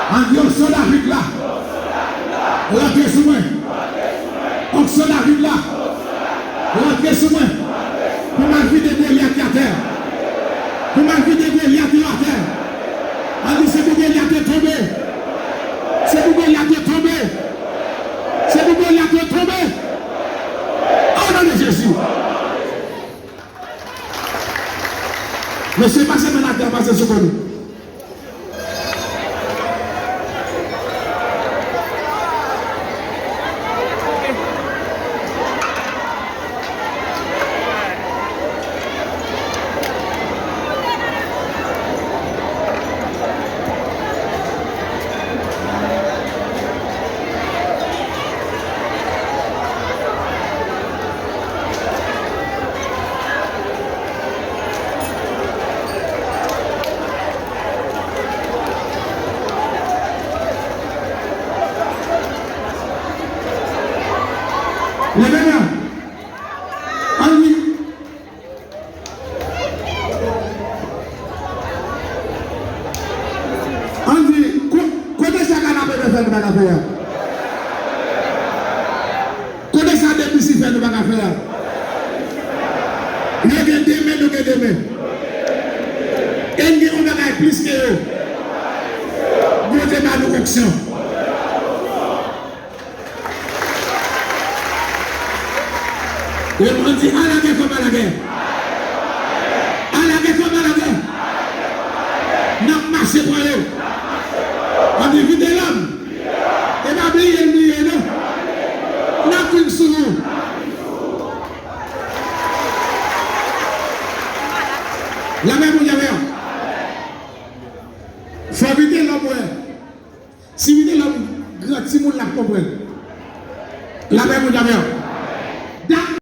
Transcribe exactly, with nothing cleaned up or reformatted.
An di, onksyon David la, rantre sou mwen. Onksyon David la, rantre sou mwen. Pou m al vide Golyat ki atè. Pou m al vide Golyat ki atè. An di, se pou Golyat yo tonbe. Se pou Golyat yo tonbe. Se pou Golyat yo tonbe. O non de Jezi. Mesye, pase men atè, pase sou kò nou. Leve men. Ann di. Ann di, ko-, kote sa kanapé fè nou pa ka fè a? Kote sa de pisi fè nou pa ka fè a? Yo gen de men, nou gen de men. E n gen yon bagay plis ke yo. Bondye ba nou onksyon. Yo di, alagè kòm alagè. Alagè kòm alagè. N ap mache pran yo. Ann di, vide lòm. E pa bliye n bliye non. N ap vin sou ou. Lapè Bondye avè w. Fò vide lòm wè. Si vide lòm gran timoun l ap konprann. Lapè Bondye avè w. Dat